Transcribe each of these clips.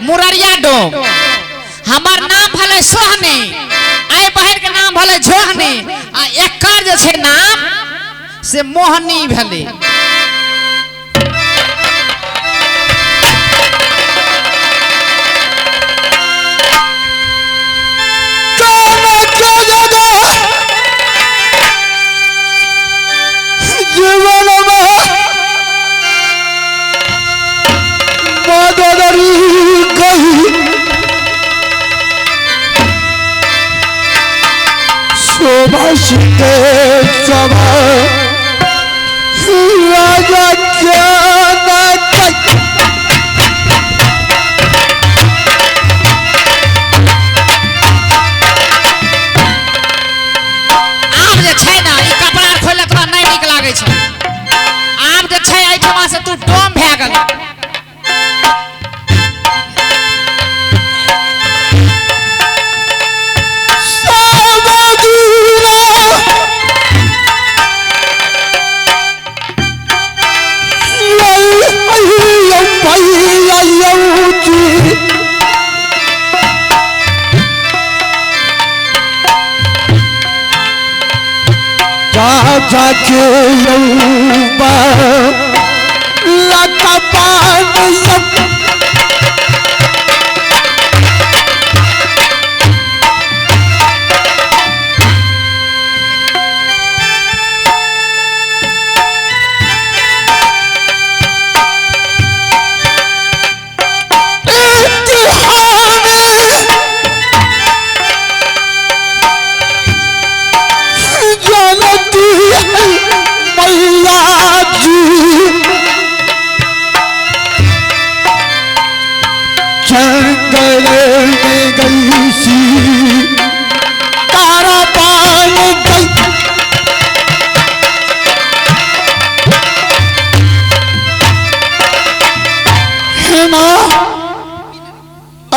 मुररिया डोम। हमर नाम भेलै सोहनी, एहि बहिन के नाम भेलै झोहनी, आ एकर जे छै नाम से मोहनी भेलै। आब जे छै ने ई कपड़ा खोलि तोरा नहि नीक लागै छै। आब जे छै एहिठमा से तू डोम भए गेल।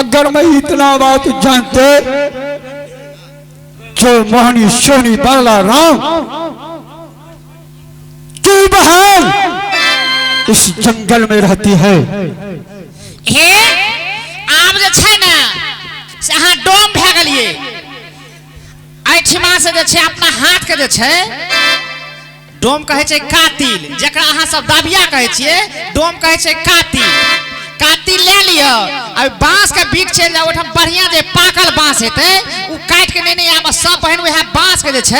अगर मैं इतना बात जानते जो मोहनी सोनी बाला राम की बहन इस जंगल में रहती है। हे आब जे छै ने से अहाँ डोम भए गेलियै। एहिठिमा से जे छै अपना हाथ के जे छै डोम कहै छै कातिल, जकरा अहाँ सब दाबिया कहै छियै, डोम कहै छै कातिल। कातिल ले लिअ आ बांस के बीच चलि जाउ, ओहिठाम बढ़िया जे पाकल बांस हेतै ओ काटि के नेने आब। सब बहिन वएह बांस के जे छै